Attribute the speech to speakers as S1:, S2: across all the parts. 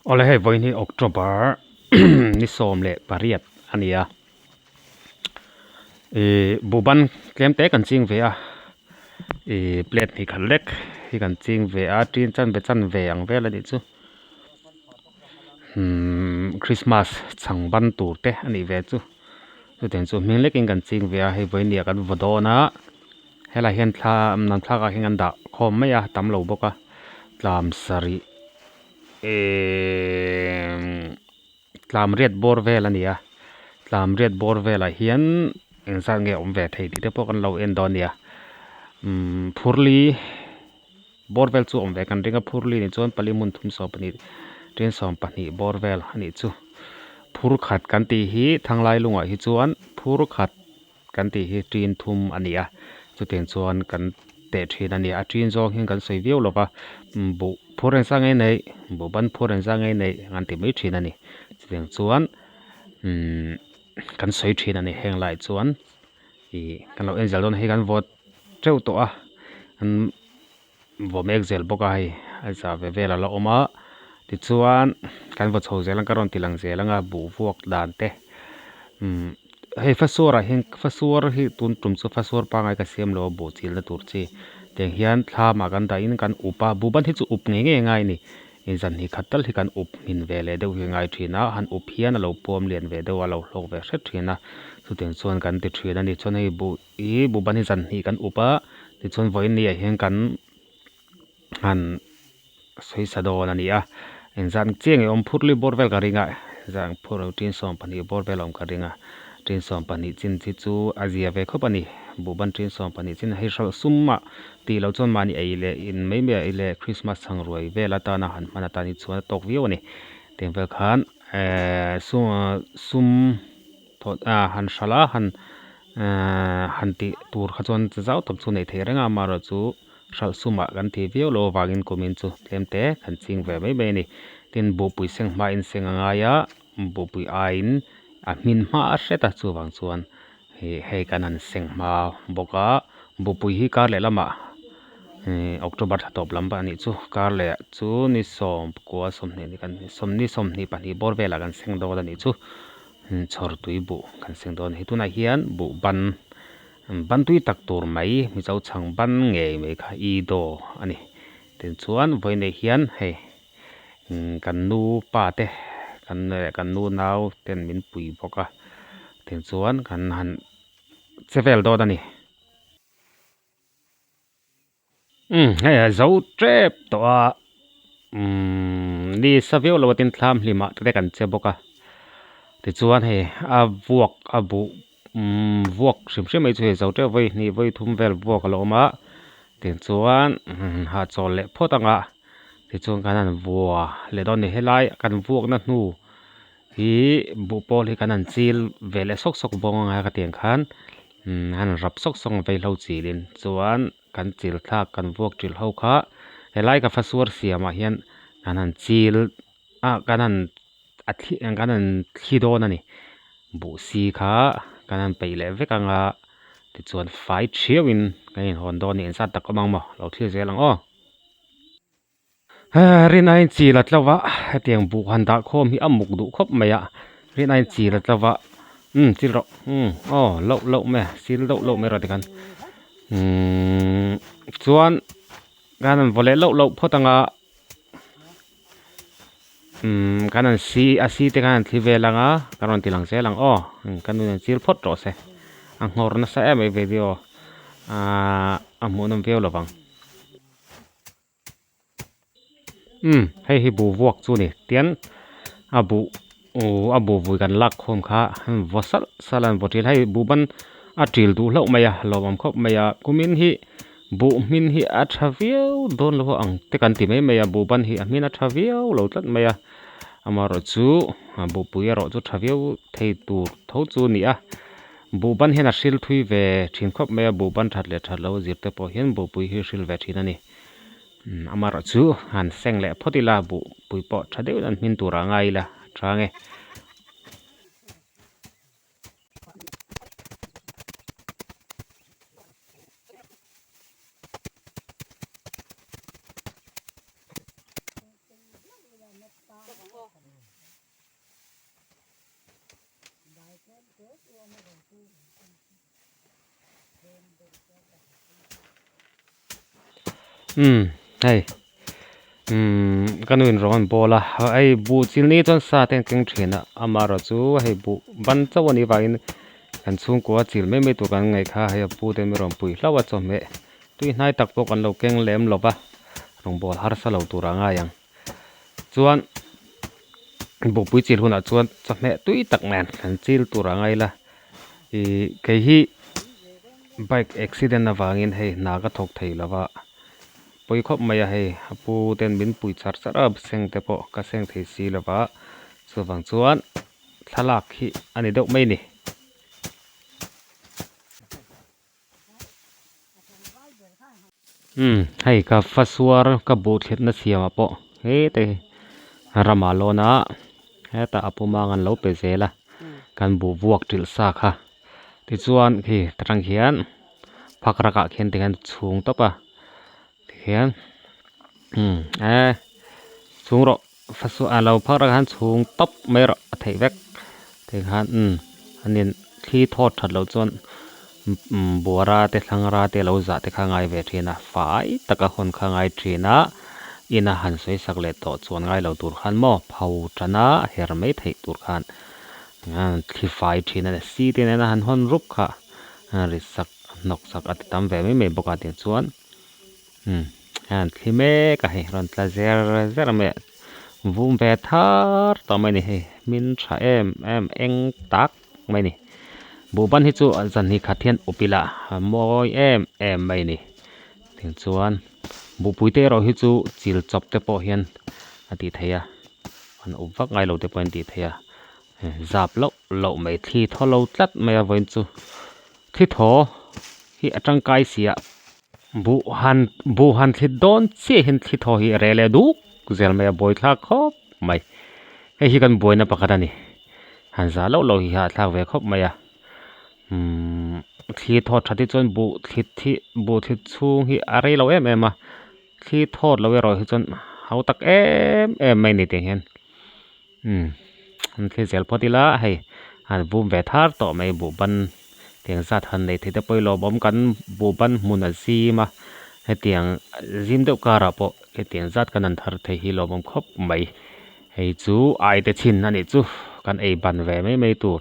S1: Awle hei vawiin hi October ni 18 a ni a, ih buhban tlem te kan ching ve a, ih plate hnih khat lek hi kan ching ve a tin chanve chanve ang vel a nih chu umm Christmas chhang ban tur te a nih ve chu chutiang chu hming lekin kan ching ve a hei vawiin ni ah kan vaw dawn a. Helai hian thla an thlakah hian an dah khawm mai a tam lo bawk a tlam sarih ehh tlam riat bawr vel a ni a tlam riat bawr velah hian engzat nge awm ve thei tih te pawh kan lo en dawn a nia umm phurli bawr vel chu awm ve kan ring a phurli nih chuan pali hmun thum 12 ṭin 12 bawr vel a nih chu phur khat kan tih hi thanglai lungah hi chuan phur khat. Kan tih hi ṭin thum a ni a, chutiang chuan kan teh ṭhin a ni. A ṭin zawng hian kan sawi viau lova, buh phur engzah ngei neih, buh ban phur engzah ngei neih an ti mai ṭhin a ni. Chutiang chuan umm kan sawi ṭhin a ni. Heng laiah chuan ih kan lo en zel dawn a, hei kan vote teuh tawh a, an vaw mek zel bawk a hei a za ve vel a la awm a tichuan kan vaw chho zel ang ka rawn ti lang zel ang a buh vuak dan te umm hei fasuar ah hian fasuar hi tun tum chu fasuar pangngai ka siam lo a buh chil na tur chi tiang hian thlam ah kan dah in kan up a buh ban hi chu up ngei ngei a ngai a ni zan hnih khat tal hi kan up hmin ve leh deuh hi a ngai thin a han up hian a lo puam lian ve deuh a a lo hlawk ve hret thin a chutiang chuan kan ti thin a ni chuan hei buh Ih buh ban hi zan hnih kan up a tichuan vawiin ni ah hian kan han sawi sa dawn a ni a engzat chiah nge awm phur li bawr vel ka ring a zan phur lo tin 12 bawr vel a awm ka ring a tin 12 chin hi chu a zia ve khawp a ni buh ban tin 12 chin hei hralh sum ah tih loh chuan mahni ei leh in mai mai ah ei leh Christmas chhang ruai vel atana han hman atan hi chuan a tawk viau a ni tiang vel khan ehh sum. Thawt a han hralh a han ehh han tih tur kha chuan zau tak chu neih theih reng a amaherawhchu hralh sumah kan tih viau loh avangin kumin chu tlem te kan ching ve mai mai a ni. Tin buhpui seng hmain seng a ngai a buhpui aiin a hmin hma a hret a chuvang chuan ih hei kan han seng hma bawk a buhpui hi kar leh lamah ih October thla tawp lam a nih chu kar leh chu ni sawmkua sawmhnih ni kan sawmni sawmhnih pahnih bawr velah kan seng dawn a nih chu. Chhawr tui buh kan seng dawn a ni. Tunah hian buh ban ban tui tak tur mai Mizo chhang ban ngei mai kha i daw a ni. Tichuan vawiinah hian hei kan nu pa te kan kan nu nau ten min pui bawk a tichuan kan han che vel dawn a ni. Umm hei a zo tep tawh a umm ni sa viau lo a tin thlam hlim ah te kan che bawk a tichuan hei a vuak a buh umm vuak hrim hrim mai chu hei zo teuh vawi hnih vawi thum vel vuak a lo awm a tichuan hahchawl leh phawt ang a tichuan kan han vua leh dawn a ni helai kan vuakna hnu hi buh pawl hi kan han chil ve leh sawk sawk bawk ang a khatiang khan. Umm han rap sawk sawk vei hlo chilin chuan kan chil thlak kan vuak ṭil ho kha helai ka fasuar siamah hian kan han chil ah kan han a thli kan han thli dawn a ni buh si kha kan han peih leh vek ang a tichuan fai ṭhiauhin kan inhawn dawn a ni engzat tak awm ang maw lo thlir zel ang aw. Rin aiin chil a tlo va hetiang buh han dah khawm hi a muk duh khawp mai a rin aiin chil a tlo va umm chil rawh umm aw loh loh mai a sil deuh loh mai rawh tikhan umm chuan kan han vaw leh loh loh phawt ang a umm kan han si a si te khan han thli vel ang a kan rawn ti lang zel ang aw ka nu hian chil phawt rawh se a nghawr nasa em mai video ahh a hmuhnawm viau lo vang. Umm hei hi buh vuak chu a ni tian a buh uhh a buh vui kan lak khawm kha vaw salh salh a vaw ṭil hei buh ban a ṭil duh hlauh mai a lawmawm khawp mai a kumin hi buh hmin hi a ṭha viau dawn lo ang te kan ti mai mai a buh ban hi a hmin a ṭha viau lo tlat mai a amaherawhchu buhpui erawh chu ṭha viau thei tur tho chu a ni a buh ban hian a hril thui ve ṭhin khawp mai a buh ban ṭhat leh ṭhat lo zir te pawh hian buhpui hi a hril ve ṭhin a ni. Amaherawh chu han seng leh phawt ila buh pui pawh tha deuhin an hmin turah a ngai ila a tha ang e. Umm hei umm ka nu in rawng an bawl a hei buh chil ni chuan sa te an keng thin a amaherawh chu hei buh ban chauh a nih vangin kan chhungkua chil mai mai tur kan ngaih kha hei a pu te min rawn pui hlauh a chawhmeh tui hnai tak pawh kan lo keng lem lo va rawngbawl harsa lo tur a ngai ang chuan buhpui chil hunah chuan chawhmeh tui tak nen kan chil tur a ngai la ih kei hi. Bike accident avangin hei hna ka thawk thei lo va, pawi khawp mai a hei a pu ten min pui char char a seng te pawh ka seng thei si lo va, chuvang chuan thlalak hi a ni deuh mai a ni. Umm hei ka fasuar ka buh thlirna siamah pawh hete ramah lawn a hetah a pumang an lo pe zel a kan buh vuak trilh sa kha tichuan khi ta tang khian phak rakah khian tikhian chhung tawp a tikhian umm eh chhung rawh fasuar ah lo phak rakah khan chhung tawp mai rawh a theih vek tikhan umm anin thli thawt that loh chuan umm buara te thlangra te lo zah te kha a ngai ve thin a fai taka hawn kha a ngai thin a ina han sawi sak leh tawh chuan ngai lo tur khan maw pho tana her mai theih tur khan thli fai thin a ni si te nena han hawn rup kha ri sak hnawk sak a ti tam ve mai mai bawk a tih chuan umm hei thli mek a hei rawn tla zer zer mai a vum ve thar tawh mai a ni hei hmin tha em em eng tak mai a ni buhban hi chu zan hi khat hian up ila a mawi em em mai a ni tiang chuan buhpui te erawh hi chu chil chawp te pawh hian a tih theih a an up vak ngai lo te pawh hian a tih theih a zap loh loh mai thli thaw lo tlat mai a vawiin chu thli thaw hi a tangkai si a. Buh han buh han thlit dawn chiah hian thli thaw hi a reh leh duk zel mai a buai thlak khawp mai. Hei hi kan buaina pakhat a ni. Han zah loh loh hi hahthlak ve khawp mai a. Umm thli thawt that hi chuan buh thlit hi buh thlit chhung hi a rei lo em em a. Thli thawt lo erawh hi chuan hau tak em em mai a ni tih hian. Umm an thli zel phawt ila hei an vum ve thar tawh mai buhban tiang zat han nei thei te pawh hi lawmawm kan buhban hmun a zim a hetiang zim deuh karah pawh hetiang zat kan han thar thei hi lawmawm khawp mai hei chu ai te chhin a nih chu kan ei ban ve mai mai tur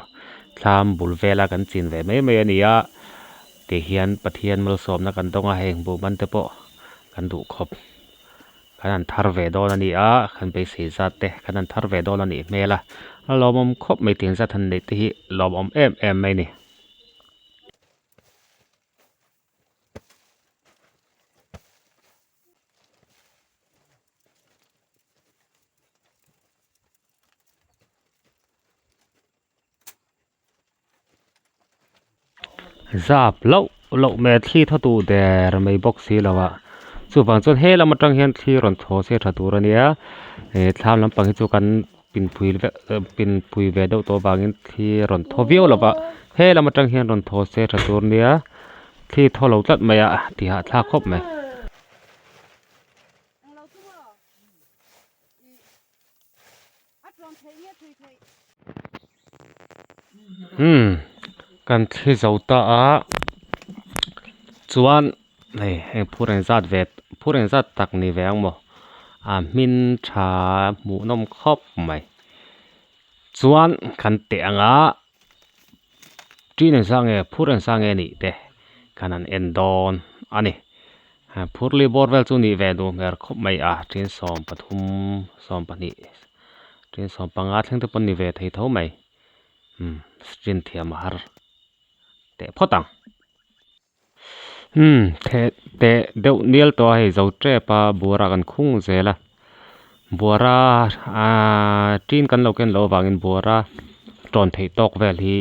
S1: thlam bul vela kan chin ve mai mai a ni a tihian Pathian malsawmna kan dawng a heng buhban te pawh kan duh khawp. Kan han thar ve dawn a ni a, kan beisei zat te kan han thar ve dawn a nih hmel a, a lawmawm khawp mai tih zat han neih te hi lawmawm em em mai a ni. Zap loh loh mai a thli thaw duh der mai bawk si lo a chuvang chuan he lam atang hian thli rawn thaw se tha tur a nia eh thlam lampang hi chu kan pinpui vek pinpui ve deuh tawh avangin thli rawn thaw viau lo va he lam atang hian rawn thaw se tha tur a nia thli thaw lo tlat mai a tih hahthlak khawp mai. Umm kan thli zo ta a chuan hei heng phur eng zat ve phur eng zat tak ni ve ang maw a hmin tha hmuh nawm khawp mai chuan kan teh ang a ṭin eng zah nge phur eng zah nge nih te kan han en dawn a ni. Phurli bawr vel chu nih ve duh hmel khawp mai a ṭin 13 12 ṭin 15 thleng te pawh ni ve thei tho mai umm ṭin thiam a har teh phawt ang umm theh teh deuh nial tawh a hei zo tep a buara kan khung zel a buara ahh ṭin kan lo ken loh avangin buara tawn theih tawk vel hi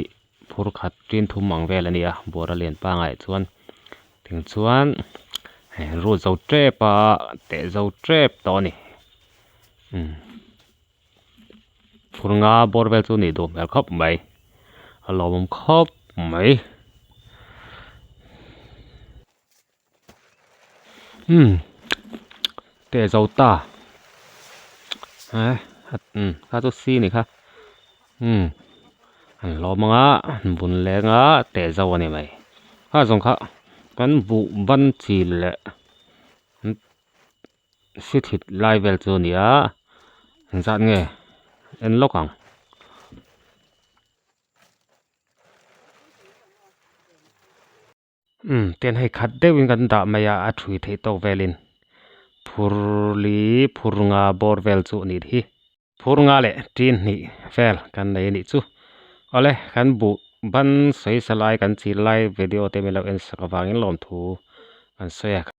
S1: phur khat ṭin thum ang vel a ni a buara lian pangai chuan. Tiang chuan hei rut zo tep a teh zo tep tawh a ni umm phur nga bawr vel chu nih duh hmel khawp mai a lawmawm khawp mai umm teh zo ta eh umm kha chu si ni kha umm an lawm ang a an bun leng a teh zo a ni mai kha zawng kha. Kan buh ban chi leh si thlit lai vel chu a ni a engzat nge en lawk ang. Umm tian hei khat deuhin kan dah mai a a thui theih tawk velin phur li phur nga bawr vel chu a nih hi phur nga leh tin hnih vel kan nei a nih chu awle kan buh ban sawi sa lai kan chil lai video te min lo en sak avangin lawmthu an sawi a.